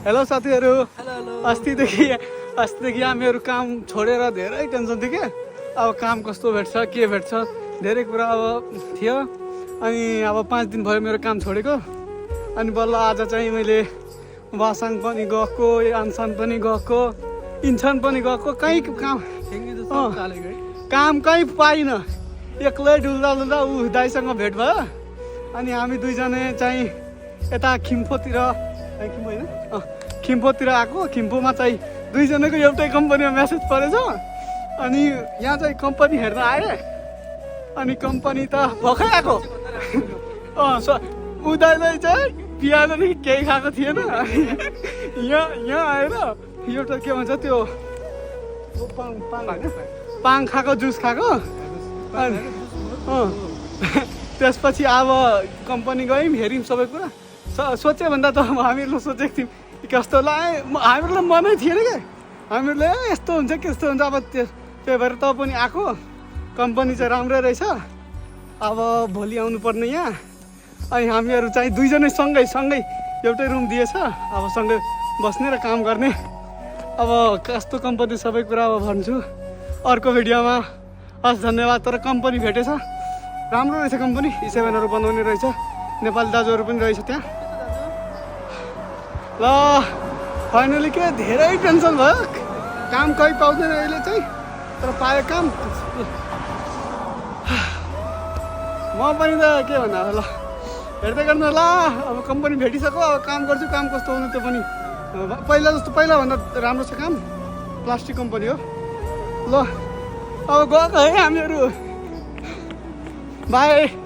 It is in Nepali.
हेलो साथीहरू, हेलो अस्तिदेखि हामीहरू काम छोडेर धेरै टेन्सन थियो क्या। अब काम कस्तो भेट्छ के भेट्छ धेरै कुरा अब थियो। अनि अब 5 दिन भयो मेरो काम छोडेको। अनि बल्ल आज चाहिँ मैले वासाङ पनि गएको, आनसान पनि गएको, इन्सान पनि गएको, कहीँ काम कहीँ पाइनँ। एक्लै डुल्दा ऊ दाइसँग भेट भयो। अनि हामी दुईजना चाहिँ यता खिम्फोतिर खिम्फोतिर आएको। खिम्फोमा चाहिँ दुईजनाको एउटै कम्पनीमा मेसेज परेछ। अनि यहाँ चाहिँ कम्पनी हेर्न आएँ। अनि कम्पनी त भर्खर आएको। उदाइलाई चाहिँ पियानोदेखि केही खाएको थिएन। यहाँ आएर एउटा के भन्छ त्यो पाङ खाएको, जुस खाएको। अनि त्यसपछि अब कम्पनी गयौँ, हेऱ्यौँ सबै कुरा। सोचे भन्दा त हामीहरूले सोचेको थियौँ कस्तो लाग्यो, हामीहरूलाई मनै थिएन क्या। हामीहरूले यस्तो हुन्छ त्यस्तो हुन्छ। अब त्यही भएर त पनि आएको। कम्पनी चाहिँ राम्रै रहेछ। अब भोलि आउनुपर्ने यहाँ। अनि हामीहरू चाहिँ दुईजनै सँगै एउटै रुम दिएछ। अब सँगै बस्ने र काम गर्ने। अब कस्तो कम्पनी सबै कुरा अब भन्छु अर्को भिडियोमा। हस्, धन्यवाद। तर कम्पनी भेटेछ, राम्रो रहेछ कम्पनी। E7हरू बनाउने रहेछ। नेपाली दाजुहरू पनि रहेछ त्यहाँ। ल फाइनली के धेरै टेन्सन भयो। काम कहीँ पाउँदैन अहिले चाहिँ, तर पायो काम। म पनि त के भन्नु अब। ल हेर्दै गर्नु ल। अब कम्पनी भेटिसक्यो। अब काम गर्छु। काम कस्तो हुनु त्यो पनि पहिलाभन्दा राम्रो छ काम। प्लास्टिक कम्पनी हो। ल अब गएको है हामीहरू। बाई।